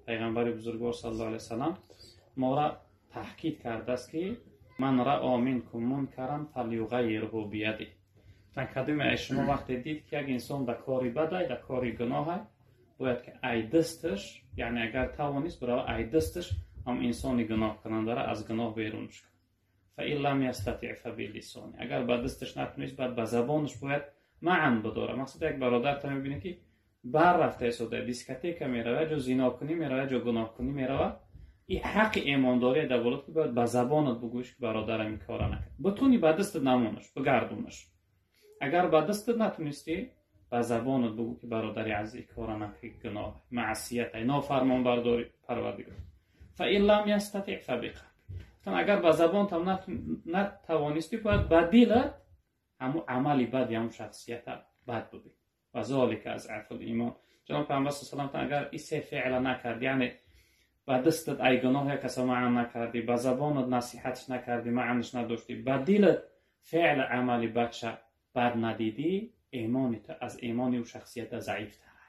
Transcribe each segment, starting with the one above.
Пайғамбари бузургвор саллаллоҳу алайҳи васаллам моро таҳкид кардааст, ки ман раъо минкум мункаран фалюғаййирҳу биядиҳ. Гуфтанд, кадоме аз шумо вақте дид, ки як инсон дар кори бадай, дар кори гуноҳай, бояд ки ай дасташ, яъне агар тавонист, бирава ай дасташ ҳам инсони гуноҳкунандаро аз гуноҳ берунш кунад. Фаин лам ястатиъ фабилисони. Агар ба дасташ натунист, баъд ба забонаш бояд маън бидорад. Мақсад, як бародарта мебинӣ, ки бар рафта истода, дискотека мерава, ҷо зинокунӣ мерава, ҷо гуноҳкунӣ мерава. И ҳаққи эмондорие дар болот, ки бояд ба забонат бугӯиш, ки бародарам, ин кора накард. Бутуни ба дастат намонаш, бигардонаш. Агар ба дастат натунистӣ, ба забонат бугӯ, ки бародари азиз, ин кора накард, гуноҳ, маъсият, нофармонбардори Парвардигор. Фаин лам ястатиъ фабиқалб. Гуфтанд, агар ба забонтам натавонистӣ, бояд ба дилат ҳамун амали бади ҳамун шахсията бад бубин. Ва золика азъафул имон. Ҷаноб Пайғамбар саллаллоҳу алайҳи васаллам, агар ин се феъла накард, яъне ба дастат ай гуноҳ як каса маън накардӣ, ба забонат насиҳатш накардӣ, маънаш надоштӣ, ба дилат феъли амали бадша бад надидӣ, имони ту аз имони ӯ шахсията заифтар.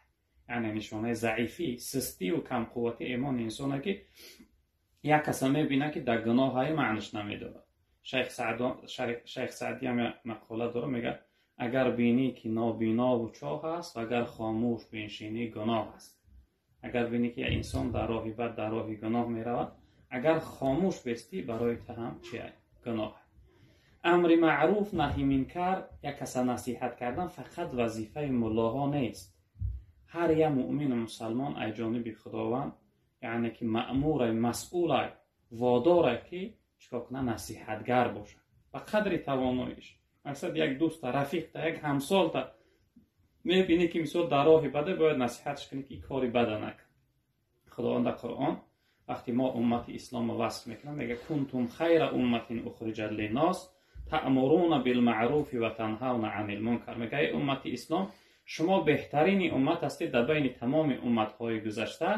Яъне нишонаи заифӣ, систию камқуввати имони инсоне, ки як каса мебина, ки дар гуноҳҳои маънаш намедорад. Шайх Саъдӣ ҳам як мақола дорад, мегӯяд: агар бинӣ, ки нобинову чоҳ аст, ва агар хомӯш биншинӣ, гуноҳ аст. Агар бинӣ, ки як инсон дар роҳи бад, дар роҳи гуноҳ меравад, агар хомӯш бестӣ, барои ту ҳам чи? Гуноҳ. Амри маъруф, наҳи минкар, як каса насиҳат кардан фақат вазифаи муллоҳо нест. Ҳар як муъмину мусалмон ай ҷониби Худованд, яъне ки маъмурай, масъулай, водорай, ки чикор кунад? Насиҳатгар бошад ба қадри тавоноиш. Мақсад, як дӯста, рафиқта, як ҳамсолта мебинӣ, ки мисол дар роҳи баде, бояд насиҳатш кунӣ, ки кори бада накун. Худованд дар Қуръон вақти мо уммати исломро васф мекунад, мегӯяд: кунтум хайра умматин ухриҷат линнос таъмуруна билмаъруфи ва танҳавна анил мункар. Мегӯяд: эй уммати ислом, шумо беҳтарини уммат ҳастед дар байни тамоми умматҳои гузашта.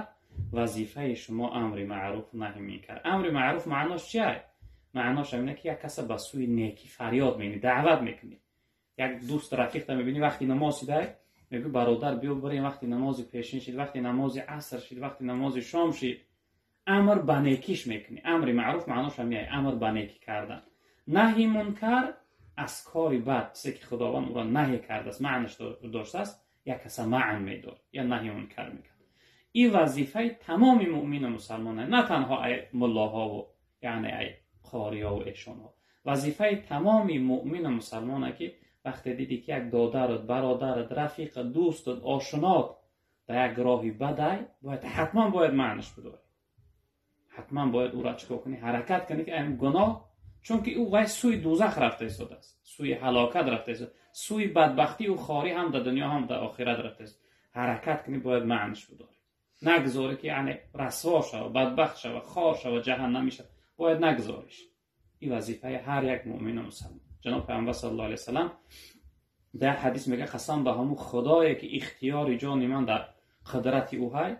Вазифаи шумо амри маъруф, наҳи мункар. Амри маъруф маънош чия? Маънош ҳамина, ки як каса ба сӯи некӣ фарёд мекунӣ, даъват мекунӣ. Як дӯст, рафиқта мебинӣ, вақти намоз шидай, мегӯ: бародар, биё бирем, вақти намози пешин шид, вақти намози аср шид, вақти намози шом шид. Амр ба некиш мекунӣ. Амри маъруф маънош ҳамияй, амр ба некӣ кардан. Наҳи мункар аз кори бад, чизе ки Худованд ӯро наҳӣ кардааст, маънаш доштааст, як каса маън медорад я наҳи мункар мекард. Ин вазифаи тамоми муъмину мусалмона, на танҳо ай муллоҳову, яъне ай қориёву эшонҳо. Вазифаи тамоми муъмину мусалмона, ки вақте дидӣ, ки як додарат, бародарат, рафиқат, дӯстат, ошинот дар як роҳи бадай, бояд ҳатман бояд маънаш бидорӣ, ҳатман бояд ӯро чикор кунӣ? Ҳаракат кунӣ, ки ай гуноҳ, чунки ӯ вай сӯи дӯзах рафта истодааст, сӯи ҳалокат рафта истода, сӯи бадбахтию хорӣ ҳам дар дунё, ҳам дар охират рафта истода. Ҳаракат кунӣ, бояд маънаш бидорӣ. Нагзорӣ, ки яъне расво шава, бадбахт шава, хор шава, ҷаҳаннамӣ шава. Бояд нагзориш. Ин вазифаи ҳар як муъмину мусалмон. Ҷаноб Пайғамбар саллаллоҳу алайҳи васаллам дар ҳадис мегӯяд: қасам ба ҳамун Худое, ки ихтиёри ҷони ман дар қудрати ӯ ҳай,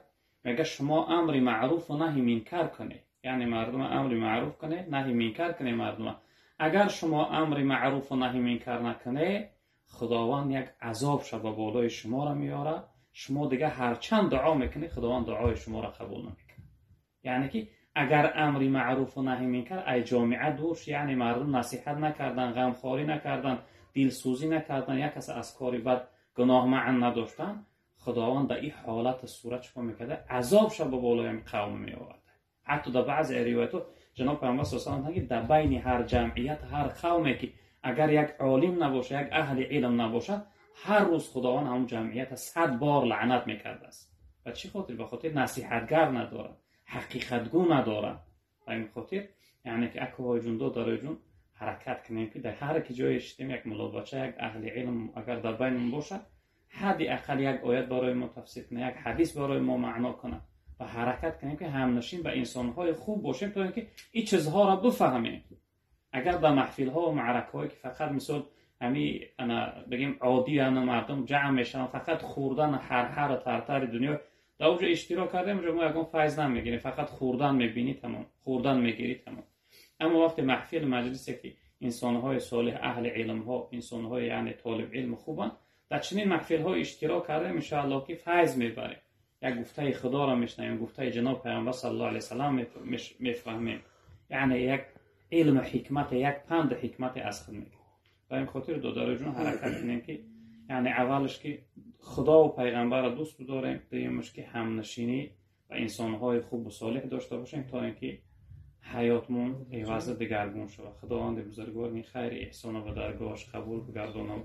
мегӯяд, шумо амри маъруфу наҳи минкар кунед, яъне мардума амри маъруф кунед, наҳи минкар кунед мардума. Агар шумо амри маъруфу наҳи минкар накунед, Худованд як азобша ба болои шуморо меорад, шумо дигар ҳарчанд дуо мекунед, Худованд дуои шуморо қабул намекунад. Яъне ки агар амри маъруфу наҳи минкар ай ҷомиа дур, яъне мардум насиҳат накардан, ғамхорӣ накардан, дилсӯзӣ накардан, як кас аз кори бад, гуноҳ маън надоштан, Худованд дар ин ҳолати сурат чикор мекарда? Азобша ба болои қавм меовард. Ҳатто дар баъзе ривоятҳо ҷаноб Пайғамбар саллаллоҳу алайҳи васаллам, ки дар байни ҳар ҷамъият, ҳар қавме, ки агар як олим набошад, як аҳли илм набошад, ҳар рӯз Худованд ҳамон ҷамъията 100 бор лаънат мекардааст. Ба чӣ хотир? Ба хотир насиҳатгар надорад, ҳақиқатгӯ надорад. Ба ин хотир, яъне ки акоҳои ҷун, додарои ҷун, ҳаракат кунем, ки дар ҳар ки ҷое шидем, як муллобача, як аҳли илм агар дар байнмон бошад, ҳадди ақал як оят барои мо тафсир кунад, як ҳадис барои мо маъно кунад ва ҳаракат кунем, ки ҳамнишин ба инсонҳои хуб бошем, то ин ки ин чизҳоро бифаҳмем. Агар ба маҳфилҳо ва маъракаҳое, ки фақат мисол ҳами ана бигем оддӣ, ана мардум ҷамъ мешаванд, фақат хӯрдан, ҳарҳару тартари дунё, дар оҷо иштирок кардем, оҷо мо ягон файз намегирем, фақат хӯрдан мебинӣ, тамом, хӯрдан мегирӣ, тамом. Аммо вақте маҳфил, маҷлисе, ки инсонҳои солеҳ, аҳли илмҳо, инсонҳои яъне толиб илми хубанд, дар чунин маҳфилҳо иштирок кардем, иншоаллоҳ, ки файз мебарем. як гуфтаи Худоро мешнавем, гуфтаи ҷаноб Пайғамбар саллаллоҳу алайҳи васаллам мефаҳмем, яъне як илму ҳикмате, як панду ҳикмате аз худ мегирем. Ба ин хотир, додароҷон, ҳаракат кунем, ки яъне аввалш ки Худову Пайғамбарро дӯст бидорем, дуюмаш ки ҳамнишинӣ ва инсонҳои хубу солеҳ дошта бошем, то ин ки ҳаётмон иваза дигаргун шавад. Худованди бузургвор ин хайри эҳсоно ба даргоҳаш қабул бигардонад.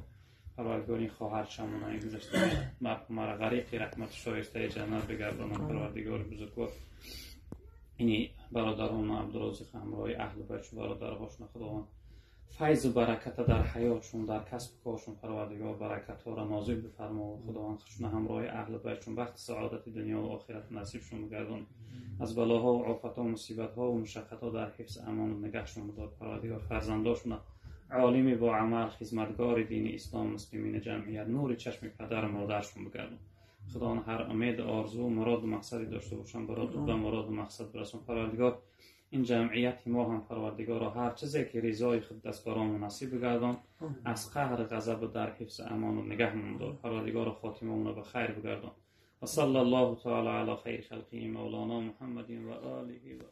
Парвардигор ин хоҳаршамона гузашта марҳумаро ғариқи раҳмати шоистаи ҷаннат бигардонад. Парвардигори бузургвор ини бародарон Абдурозиқ ҳамроҳи аҳлу байтшу бародарҳошона Худованд файзу бараката дар ҳаётшон, дар касбу коршон Парвардигор баракатҳоро нозил бифармо. Худованд хушона ҳамроҳи аҳлу байтшон бахти саодати дунё ва охират насибшон бигардон. Аз балоҳо ва офатҳо, мусибатҳо ва мушаққатҳо дар ҳифзи амону нигаҳшон бидор. Парвардигор фарзандошона олими бо амал, хизматгори дини ислом, муслимини ҷамъият, нури чашми падару модаршон бигардон. Худованд ҳар умеду орзу, муроду мақсаде дошта бошанд, ба муроду мақсад бирасон. Парвардигор ин ҷамъияти мо ҳам, Парвардигоро, ҳар чизе ки ризои худ аст баромон насиб бигардон, аз қаҳр ғазабу дар ҳифзи амону нигаҳмон дор. Парвардигоро, хотимамонро ба хайр бигардон. Ва салла Аллоҳу таала ала хайри халқиҳи мавлоно Муҳаммадин ва олиҳи ва